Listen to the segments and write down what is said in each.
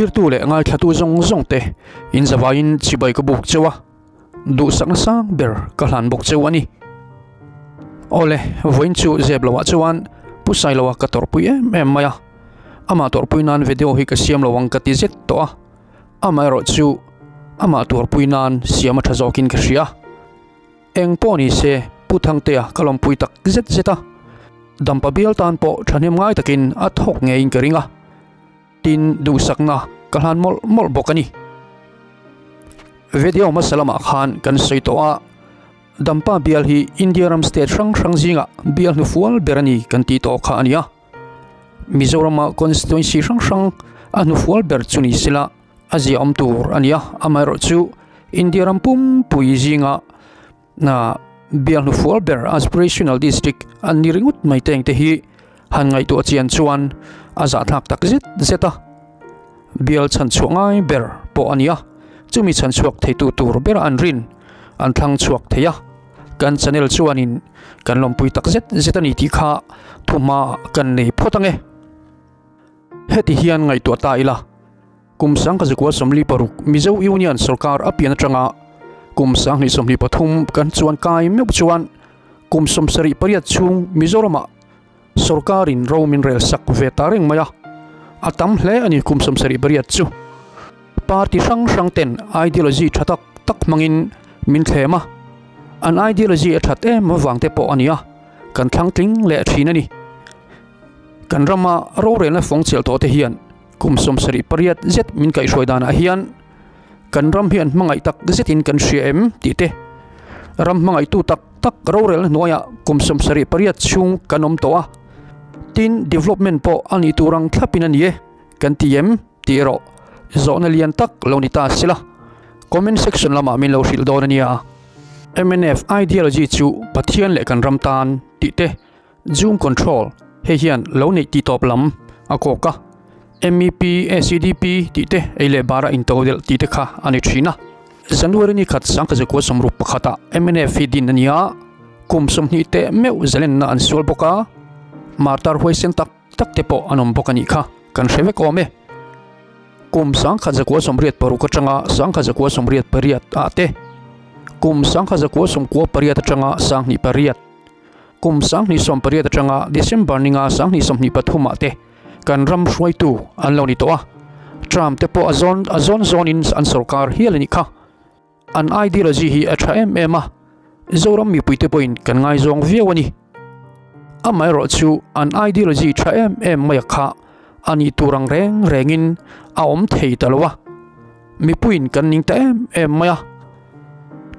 Thlirtu leh ngaithlatu zawng zawng te in zavaiin chibai ka buk cheu a, duhsakna sang ber ka hlan bawk cheu a ni. Awle, vawiin chu zep loah chuan Pu Sailoa ka tawrhpui em em mai a, amah tawrhpui nan video hi ka siam lo ang ka ti zet tawh a, amaherawh chu amah tuarpui nan siam a tha zawkin ka hria. Eng pawh ni se, Pu Thangtea ka lawmpui tak zet zet a, Dampa bial tan pawh thahnem ngai takin a thawk ngeiin ka ring a. Tin, duhsakna ka hlan mawlh mawlh bawk a ni. Video hmasa lamah khan kan sawi tawh a, Dampa bial hi India ram state hrang hrang zingah bial hnufual ber a ni kan tih tawh kha a ni a. Mizorama constituency hrang hrang a hnufual ber chu ni sela a ziahawm tur a ni a, amaherawhchu India ram pumpui zinga Na bial hnufual ber aspirational district an ni ringawt mai te engte hi han ngaihtuah chian chuan a zahthlak tak zet zet a, bial chhanchhuah ngai ber pawh a ni a, chumi chhanchhuak theitu tur bera an rin an thlang chhuak thei a, kan channel chuanin kan lawmpui tak zet zet a ni tih kha thuhma kan nei phawt ange. Heti hian ngaihtuah ta ila. Kum 1946 Mizo Union sorkar a pian atanga kum 2023 kan chuan kai meuh chuan kum 78 chhung Mizoramah sorkarin ro min rel sak ve ta reng mai a, a tam hle a ni kum 78 chu. Party hrang hrang ten ideology tha tak tak hmangin min thlem a, an ideology a that em avang te pawh a ni a, kan thlang tling leh thin a ni. Kan rama rorelna fawng chhial tawh te hian kum 78 zet min kaihhruai danah hian kan ram hian hmangaih tak zetin kan hria em tih te, ram hmangaihtu tak tak rorelna hnuaiah kum 78 chhung kan awm tawh a, tin development pawh a nih tur ang thlapin a ni e kan ti em tih erawh zawhna lian tak lo ni ta sela comment section lamah min lo hrilh dawn a nia. Mnf ideology chu Pathian leh kan ram tan tih te Zoom control, hei hian lo neih tih tawp lam a kawk a, MEP, ACDP tih te ei leh bara intodelh tih te kha a ni thin a. January ni khat 1961 ah mnf hi din a ni a, kum 20 teh meuh zalenna an sual bawk a, martar huaisen tak tak te pawh an awm bawk a nih kha kan hre vek awm e. Kum 1986 atanga 1988 ah te, kum 1998 atanga 2008, Kum 2018 atanga December ninga 2023 ah te kan ram hruaitu an lo ni tawh a, Trump te pawh a zawn a zawn zawnin an sorkar hial a nih kha. An ideology hi a tha em em a, Zoram mipuite pawhin kan ngaizawng viau a ni. Amaherawhchu an ideology tha em em mai a kha a nih tur ang reng rengin a awm thei ta lo a, mipuiin kan ning ta em em mai a.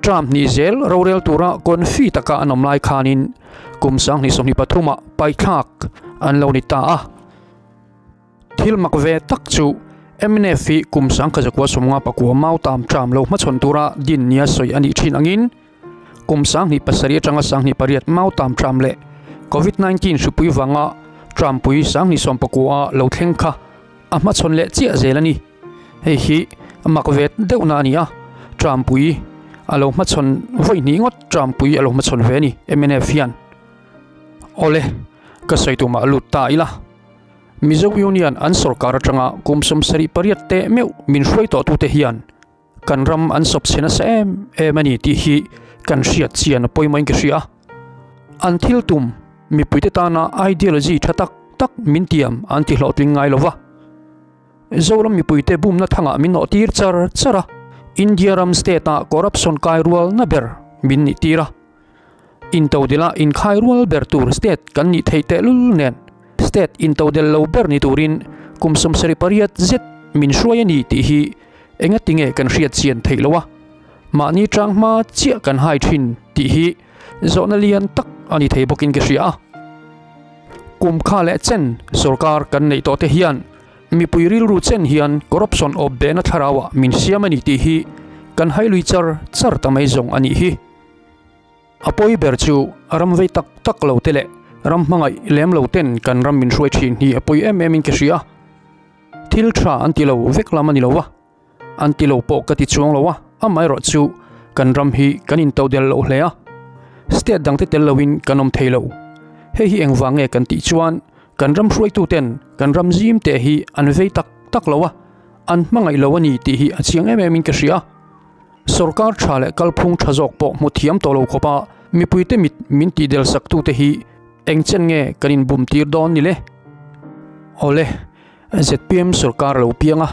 Trump nih zel rorel tura confi taka an awm lai khanin kum 2023 ah paithlak an lo ni ta a. Thil mak ve tak chu mnf hi kum 1959 Mautam Trump lo hmachhawn tura din nia sawi a nih thin angin kum 2007 atanga 2008 Mautam Trump leh Covid-19 hripui vanga Trump pui 2019 lo thleng kha a hmachhawn leh chiah zel a ni. Hei hi mak ve deuhna a ni a, Trumpui a lo hmachhawn vawi hnih ngawt Trumpui a lo hmachhawn ve a ni mnf hian. Awle, ka sawi tumah lut ta ila. Mizo Union an sorkar atanga kum 78 teh meuh min hruai tawh tute hian kan ram an sawp chhe nasa em em a ni tih hi kan hriat chian a pawimawhin ka hria. An thil tum mipuite tana ideology tha tak tak min tiam an ti hlawhtling ngai lova. Zoram mipuite bumna thangah min nawh tir char char a, India ram state ah corruption kai rual na ber min nih tir a. Intodela inkhai rual ber tur state kan nih theih tehlul nen state intodel lo ber ni turin kum 78 zet min hruai a ni tih hi engatinge kan hriat chian theih lo a, mahni tang hma chiah kan hai thin tih hi zawhna lian tak a ni thei bawkin ka hria a. Kum kha leh chen sorkar kan neih tawh te hian mipui rilru chen hian corruption awp behna thlarauah min siam a ni tih hi kan hailui char char ta mai zawng a nih hi. A pawi ber chu ram vei tak tak lo te leh ram hmangaih lem lo ten kan ram min hruai thin hi a pawi em em in ka hria. Thil tha an ti lo vek lam a ni lo a, an ti lo pawh ka ti chuang lo a, amaherawh chu kan ram hi kan intodel loh hle a, state dangte tel loin kan awm thei lo. Hei hi engvang nge kan tih chuan kan ram hruaitu ten kan ram zim te hi an vei tak tak lo a. an hmangaih lo a ni tih hi a chiang em em in ka hria. Sorkar tha leh kalphung tha zawk pawh hmu thiam tawh lo khawpa mipuite mit min tihdel saktute hi eng chen nge kan inbum tir dawn ni le? Awle, zpm sorkar a lo piang a,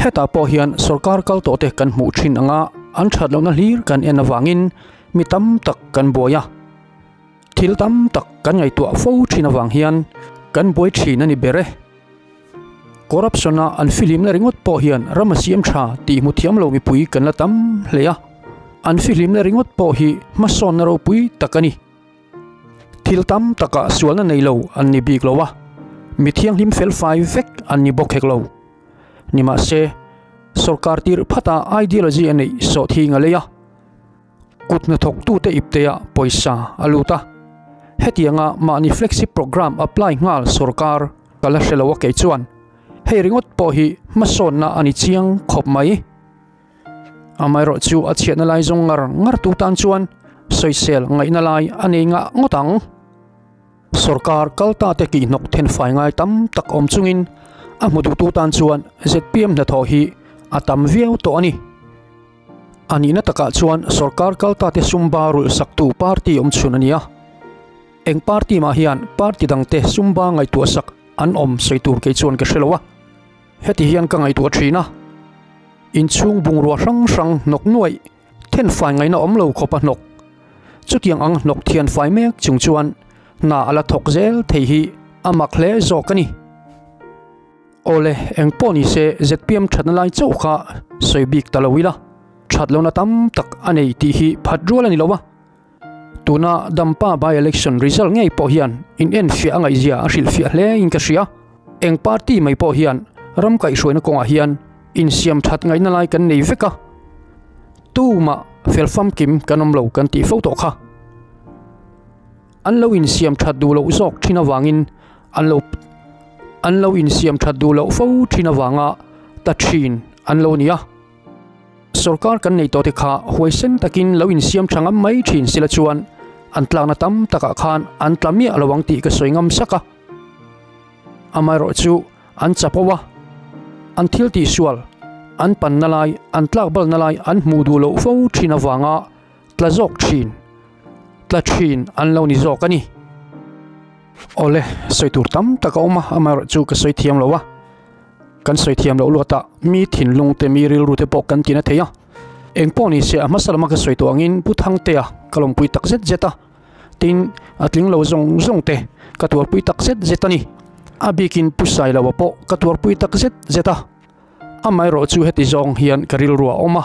hetah pawh hian sorkar kal tawhte kan hmuh thin anga an that lohna hlir kan en avangin mi tam tak kan buai a. Thil tam tak kan ngaihtuah fo thin avang hian kan buai thin a ni ber e. Corruption-a an fihlimna ringawt pawh hian ram a siam tha tih hmu thiam lo mipui kan la tam hle a, an fihlimna ringawt pawh hi hmasawnna ropui tak a ni. Thil tam takah sualna nei lo an ni bik lo a, mi thianghlim felfai vek an ni bawk hek lo. Nimahse, sorkar tirh phata ideology a neih sawh thing a lei a. Kut hnathawktute ipteah pawisa a lut a, hetianga mahni flexi programme apply nghal sorkar ka la hre lo a kei chuan hei ringawt pawh hi hmasawnna a ni chiang khawp mai. Amaherawh chu a chhiatna lai zawng ngar ngar tu tan chuan sawisel ngaihna lai a nei ngah ngawt ang. Sorkar kalta te kihhnawk thenfai ngai tam tak awm chungin a hmu duhtu tan chuan zpm hnathawh hi a tam viau tawh a ni. A nihna takah chuan sorkar kaltate sumba rulh saktu party awm chhun a ni a. Eng party mah hian party dangte sumba ngaihtuah sak an awm sawi tur kei chuan ka hre lo a. Heti hian ka ngaihtuah thin a, inchhung bungrua hrang hrang hnawk nuaih thenfai ngaihna awm lo khawpa hnawk. Chutiang ang hnawk thianfai mek chung chuan hna a la thawk zel thei hi a mak hle zawk a ni. Awle, eng pawh ni se zpm thatna lai chauh kha sawi bik ta lo ila, that lohna tam tak a nei tih hi phat rual a ni lo a. Tuna Dampa by election result ngei pawh hian in enfiah a ngaihzia a hrilhfiah hle in ka hria. Eng party mai pawh hian ram kaihhruaina kawngah hian insiam that ngaihna lai kan nei vek a, tumah fel famkim kan awm lo kan tih fo tawh kha. An lo insiam that duh loh zawk thin avangin an lo an lo insiam that duh loh fo thin avanga ta thin an lo ni a. Sorkar kan nei tawh te kha huaisen takin lo insiam tha ngam mai thin sila chuan an tlakna tam takah khan an tla miah lo ang tih ka sawi ngam sak a. Amaherawh chu an chapo a, an thil tihsual, an panna lai, an tlakbalna lai an hmuh duh loh fo thin avanga tla zawk thin. Tla thin an lo ni zawk a ni. Awle, sawi tur tam tak a awm a, amaherawh chu ka sawi thiam lo a. Kan sawi thiam loh luatah mi thinlung te, mi rilru te pawh kan tina thei a. Eng pawh ni se a hmasa lama ka sawi tawh angin Pu Thangtea ka lawmpui tak zet zet a. Tin, a tling lo zawng zawng te ka tuarpui tak zet zet a ni. A bikin Pu Sailoa pawh ka tuarpui tak zet zet a. Amaherawh chu heti zawng hian ka rilru a awm a.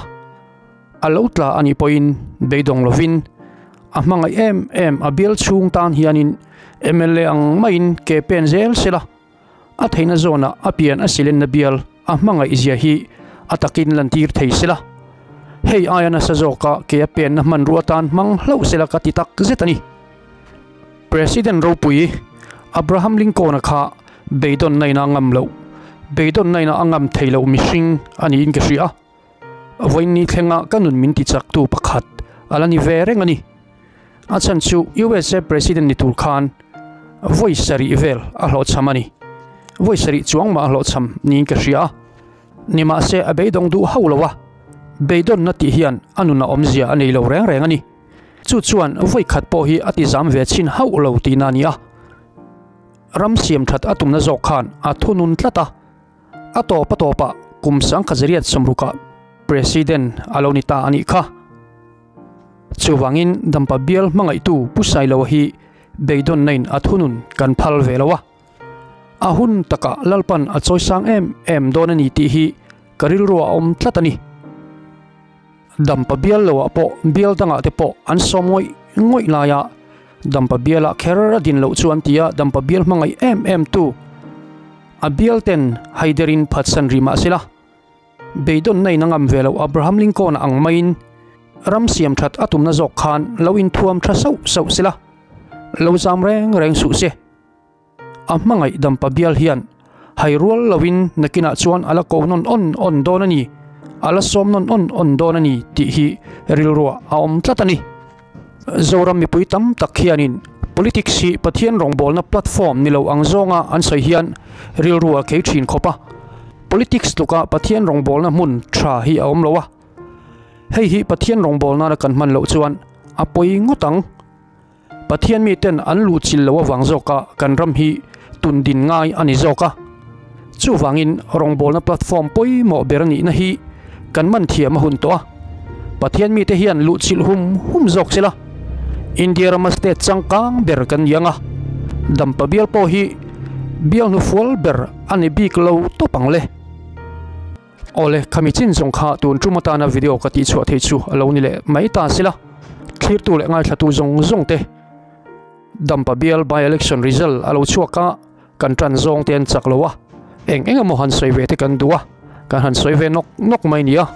A lo tla a nih pawhin beidawng lovin a hmangaih em em a bial chhung tan hianin mla ang maiin ke pen zel sela a theihna zawnah a pian a silenna bial a hmangaih zia hi a takin lantir thei sela hei aia nasa zawka ke a penna hmanrua tan hmang hlauh sela ka ti tak zet a ni. President ropui Abraham Lincoln-a kha beidawnna ina ngam loh beidawnna ina a ngam thei loh mihring a niin ka hria a. Vawiin thlenga ka nun min tichaktu pakhat a la ni ve reng a ni. A chhan chu USA President ni tur khan vawi sarih vel a hlawhchham a ni. Vawi sarih chuang mah a hlawhchham niin ka hria a. Nimahse a beidawng duh hauh lo a, beidawnna tih hian a nun a awmzia a nei lo reng reng a ni. Chu chuan vawi khat pawh hi a tizam ve chhin hauh lo tihna a ni a. Ram siam that a tumna zawk khan a thunun tlat a. A tawp a tawpah kum sangkhazariat sawmrukah President a lo ni ta a nih kha. Chuvangin Dampa bial hmangaihtu Pu Sailoa hi beidawnnain a thunun kan phal ve lo a. A hun takah Lalpan a chawisang em em dawn a ni tih hi ka rilru a awm tlat a ni. Dampa bial loah pawh bial dangah te pawh an sawm ngawih ngawih laia Dampa bialah kher a din loh chu an ti a, Dampa bial hmangaih em em tu a bial ten haiderin phatsan rih mah sela beidawnna in a ngam ve loh Abraham Lincoln ang maiin ram siam that a tumna zawk khan lo inthuam tha sauh sauh sela lo zam reng reng suh se. A hmangaih dampa bial hian hai rual loin nakinah chuan a la ko nawn awn awn dawn a ni, a la sawm nawn awn awn dawn a ni tih hi rilruah a awm tlat a ni. Zoram mipui tam tak hianin politics hi Pathian rawngbawlna platform ni lo ang zawnga an sawi hian rilru a khei thin khawp a. Politics tluka Pathian rawngbawlna hmun tha hi a awm lo a, hei hi Pathian rawngbawlna nana kan hman loh chuan a pawi ngawt ang. Pathian miten an luhchilh loh avang zawka kan ram hi tun din ngai a ni zawk a. Chuvangin rawngbawlna platform pawimawh ber a nihna hi kan man thiam a hun tawh a. Pathian mite hian luhchilh hum hum zawk sela, India rama state changkang ber kan ni ang a, Dampa bial pawh hi bial hnufual ber a ni bik lo tawp ang le. Awle, khami chin zawng kha tun tum atana video ka tih chhuah thei chu a lo ni leh mai ta sila. Thlirtu leh ngaithlatu zawng zawng te Dampa bial by election result a lo chhuak a, kan tan zawng te an chak lo a, eng eng emaw han sawi ve te kan duh a, kan han sawi ve nawk nawk mai nia.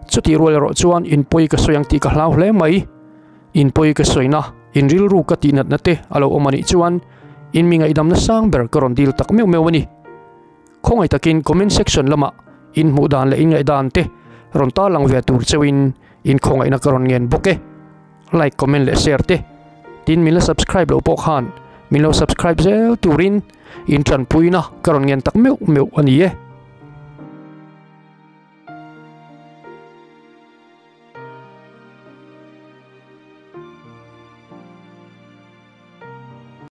Chutih rual erawh chuan inpawi ka sawi ang tih ka hlau hle mai. Inpawi ka sawina, in rilru ka tih natna te a lo awm anih chuan in mi ngaihdamna sang ber ka rawn dil tak meuh meuh a ni. Khawngaih takin comment section lamah in hmuh dan leh in ngaihdan te rawn tarlang ve tur cheuhin in khawngaihna ka rawn ngen bawk e. Like, comment leh share te tin min la subscribe loh pawh khan min lo subscribe zel turin in tanpuina ka rawn ngen tak meuh meuh a ni e.